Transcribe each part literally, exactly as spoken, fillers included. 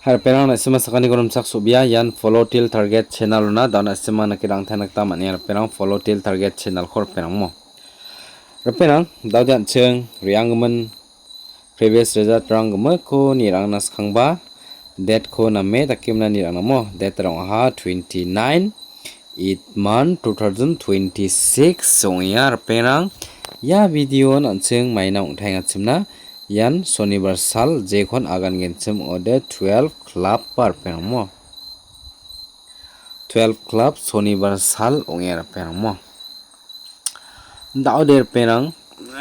Hai ripengrang, na·sima sakani gorimsak so·bia, ian Follow Till Target channel-ona, da·o na·sima nike rangtena gita man·enga ripengrang, Follow Till Target channel-ko ripengrangmo. Ripengrang, da·ode an·ching re·anggimin previous result-rang gimikko nirangna skangba, date-ko name dakemna nirangnamo, date-rang ong·aha twenty-nine, eight month, two thousand twenty-six ong·enga ripengrang. Ia video-on an·ching maina ong·taengachimna, ian sonibar sal, jekon agangenchim ong·ode twelve club ba ripengrangmo. Twelve club sonibar sal ong·e ripengrangmo. Da·ode ripengrang,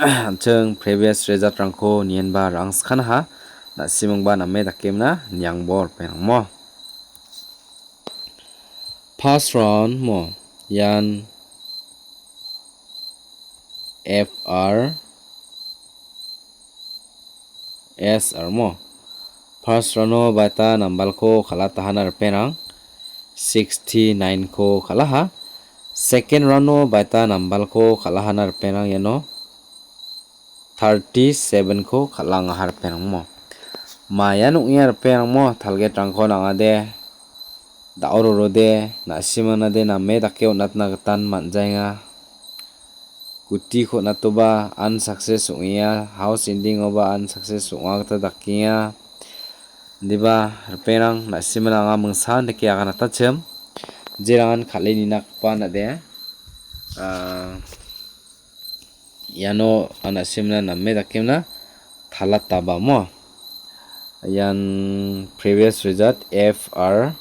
an·ching previous result-rangko nienba rangskanaha, na·simangba name dakemna niangbo ripengrangmo. First round mo, ian F R S R mo. First round-o baita nambalko kal·atahana ripengrang, sixty-nine-ko kal·aha. Second round-o baita nambalko kal·ahana ripengrang iano thirty-seven-ko kal·angaha ripengrangmo. Maia ong·enga ripengrangmo, target-rangko nang·ade, da·o rorode, na·simanade name dake on·atna gitan man·jaenga. Gutiko on·atoba unsuccess ong·enga, house ending-oba unsuccess ong·a gita dakenga. Indiba ripengrang, na·simana anga mingsa dake aganatachim. Jerangan kal·e ninakgipa nade, ah, iano na·simna name dakemna talataba mo. Ian previous result F R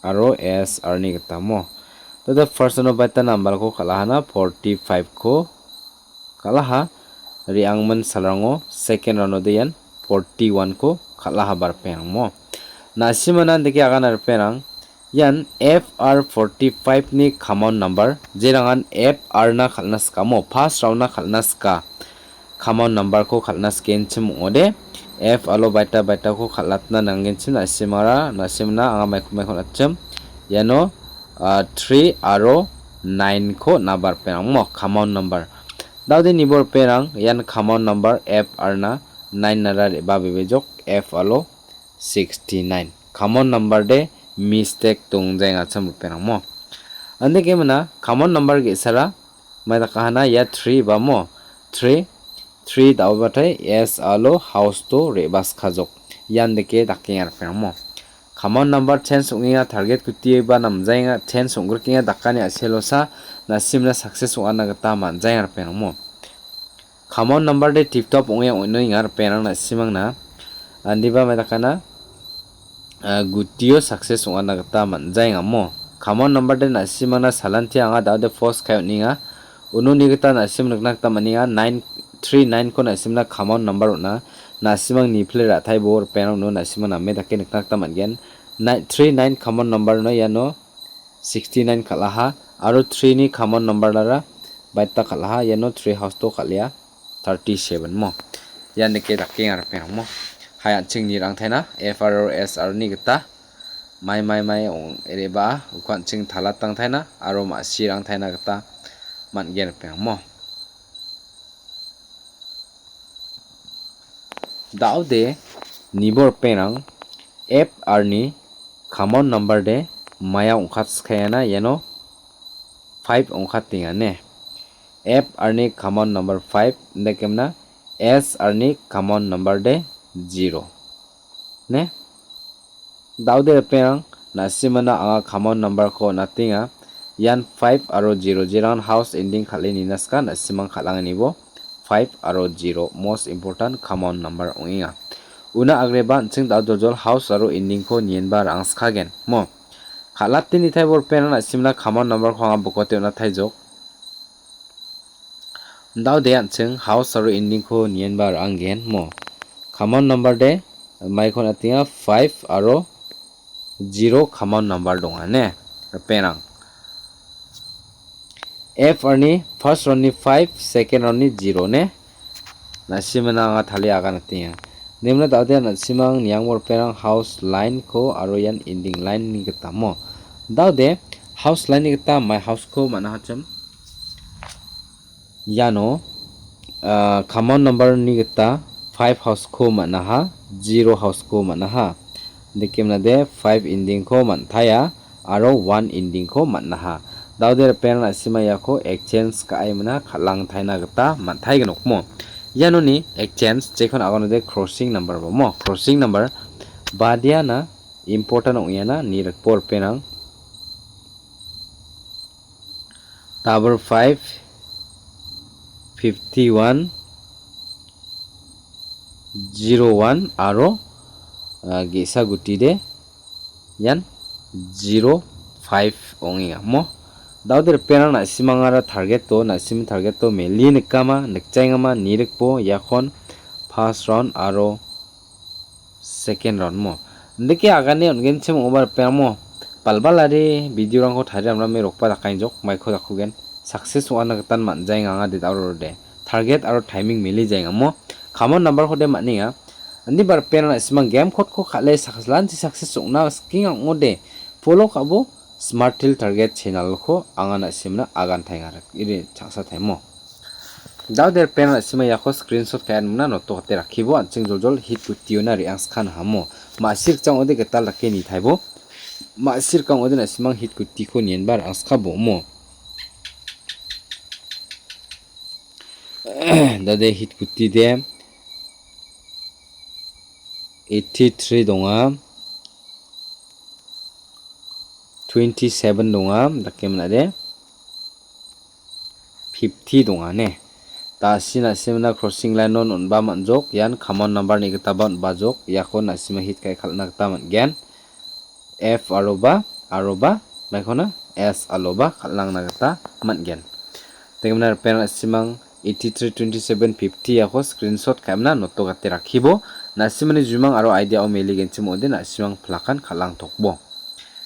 aro S R-ni gita mo. Tada first round-o baita nambalko kal·ahana forty-five-ko kal·aha. Re·anggimin salrango second round-ode ian forty-one-ko kal·ahaba ripengrangmo. Na·simana dake agana ripengrang. Ian F R forty-five-ni common number, jerangan F R-na kal·na sikamo, first round-na kal·na sika. Common number-ko kal·na sikenchim ong·ode, F R-o baita baitako kal·atna nanggenchim na·simara, na·simna anga maiko maiko on·atchim. Iano, ah, three aro nine-ko on·aba ripengrangmo, common number. Da·ode nibo ripengrang, ian common number F R-na nine-ara re·baa bebejok, F R-o sixty-nine. Common number-de mistake dongjaengachim ripengrangmo. Andake mina common number ge·sara mai dakahana ia three ba mo. Three, three da·obatai S R-o house-o re·baskajok. Ian dake dakenga ripengrangmo. Common number chance ong·enga, target gutiba namjaenga, chance ong·grikenga dakani a·selosa, na·simna success ong·atna gita man·jaenga ripengrangmo. Common number-de tip top ong·e on·enga ripengrang na·simangna. Indiba mai dakana, ah, gutio success ong·atna gita man·jaengamo. Common number-de na·simangna salanti anga da·ode post kae on·enga. Unoni gita na·sim nikna gita man·enga. Nine, three nine-ko na·simna common number on·a. Na·simang nipile ra·taibo ripengrang uno na·simang name dake nikna gita man·gen. Nine, three nine common number on·a iano sixty-nine kal·aha, aro three-ni common number-ara baita kal·aha, iano three house-o kal·ea, thirty-seven mo. Ian dake dakenga ripengrangmo. Hai an·ching nirangtaina, F R aro S R-ni gita mai, mai, mai ong·, re·baa, uko an·ching talatangtaina, aro ma·sirangtaina gita man·gen ripengrangmo. Da·ode nibo ripengrang F R-ni common number-de maia ong·katskaiana iano five ong·katenga ne. F R-ni common number five indakemna S R-ni common number-de zero. Ne? Da·ode ripengrang, na·simana anga common number-ko on·atenga. Ian five aro zero, jerangan house ending kal·e nina sika, na·simang kal·angnibo five aro zero, most important common number ong·enga. Una agreba an·ching da·o doljol house aro ending-ko nienba rangskagen, mo. Kal·ate nitaibo ripengrang na·simna common number-ko anga bokote on·ataijok. Da·ode an·ching house aro ending-ko nienba ra·anggen mo. Common number-de maiko on·atenga five aro zero common number donga ne, ripengrang. F R-ni first round-ni five, second round-ni zero ne. Na·simana anga talie aganatenga. Nemna da·ode na·simang niangbo ripengrang house line-ko aro ian ending line-ni gita mo. Da·ode house line-ni gita mai house-ko man·ahachim. Iano, ah, common number-ni gita five house-ko man·aha, zero house-ko man·aha. Indike minade five ending-ko man·taia aro one ending-ko man·aha. Daode ripengrang na·sima iako exchange ka·emina kal·angtaina gita man·taigen okmo. Ianoni exchange jekon aganode crossing number ba mo. Crossing number badiana important ong·iana nirikbo ripengrang. Double five, fifty one, zero one aro, ah, ge·sa gutide ian zero five ong·enga mo. Daode ripengrang na·simangara target-o, na·sim target-o meli nikama, nikjaengama, nirikbo iakon first round aro second round mo. Indike agane on·genchim ong·oba ripengrang mo. Balbalari video-rangko tarie ramrame rokba dakaenjok, maiko dakkugen. Success ong·ana gitan man·jaenga anga de daurorode. Target aro timing mili jaenga mo. Common number-kode man·enga. Indiba ripengrang na·simang game code-ko kal·e saksalanchi success ong·na skenga ong·ode. Follow ka·bo Smart Teer Target channel-ko anga na·simna agantaenga rik-, iri chaksa taimo. Daode ripengrang na·sima iako screenshot ka·enmina noto gate rakkibo an·ching joljol hit kutiona re·angskana hamo. Ma·sirikjang ong·ode gital dake nitaibo. Ma·sirikjang ong·ode na·simang hit kutiko nienba re·angskabo mo. Daode hit kuti de eighty three donga. Twenty seven donga, dake minade. Fifty donga ne. Dasi na·simna crossing line-on on·ba man·jok, ian common number-ni gitaba on·bajok, iako na·sima hit ka·e kal·na gita man·gen. F aroba, aroba, maikona S aloba kal·angna gita man·gen. Dake mina ripengrang na·simang eighty three twenty seven fifty iako screenshot ka·emna noto gate rakkibo. Na·simani jumang aro idea-o meligenchim ong·ode na·simang plakan kal·angtokbo.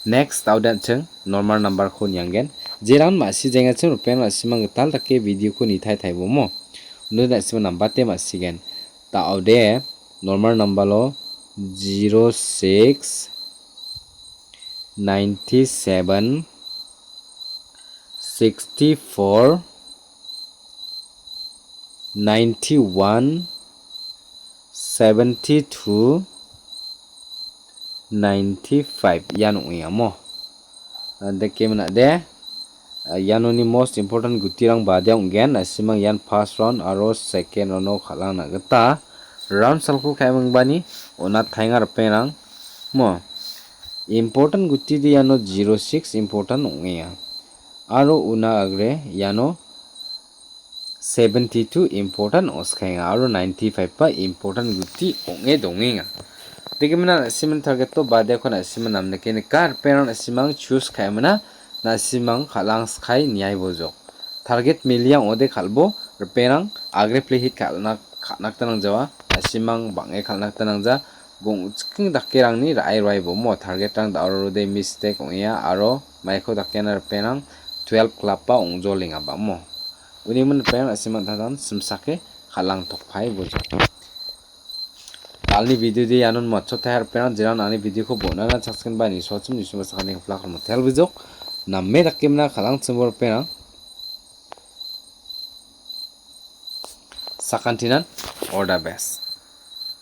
Next, daode an·ching normal number-ko nianggen. Jeran ma·si jengachim ripengrang na·simang gital dake video-ko nitai taibomo. Uno na·sima nambate ma·sigen. Daode normal number-o zero six, ninety seven, sixty four, ninety one, seventy two, ninety five ian ong·enga mo. Ah, dake minade, ah, ianoni most important gutirang bade ong·gen. Na·simang ian first round aro second round-o kal·angna gita round salko ka·emangbani on·a taenga ripengrang mo. Important gutide iano zero six important ong·enga. Aro una agre iano seventy two important oskaenga aro ninety five ba important guti ong·e dongenga. Dake mina na·siman target-o badeko na·siman namnike nika, ripengrang na·simang choose ka·emina na·simang kal·angskae niaibojok. Target meliang ong·ode kal·bo, ripengrang agre play hit kal·na, ka·na gita nangjawa, na·simang bang·e kal·na gita nangja, gongchiking dakerangni ra·e roaibo mo, target-rang da·o rode mistake ong·enga aro maiko dakena ripengrang twelve club-ba ong·jolenga ba mo. Unimin ripengrang na·simang tangtang simsake kal·ang tokpae bojok. Dalni video de ianon matchotaia ripengrang, jeran ani video-ko bon·ana chakchikgenba nisoachim nisuma sakani kaplak motel bijok. Name dakemna kal·angchimbo ripengrang. Sakantinan all the best.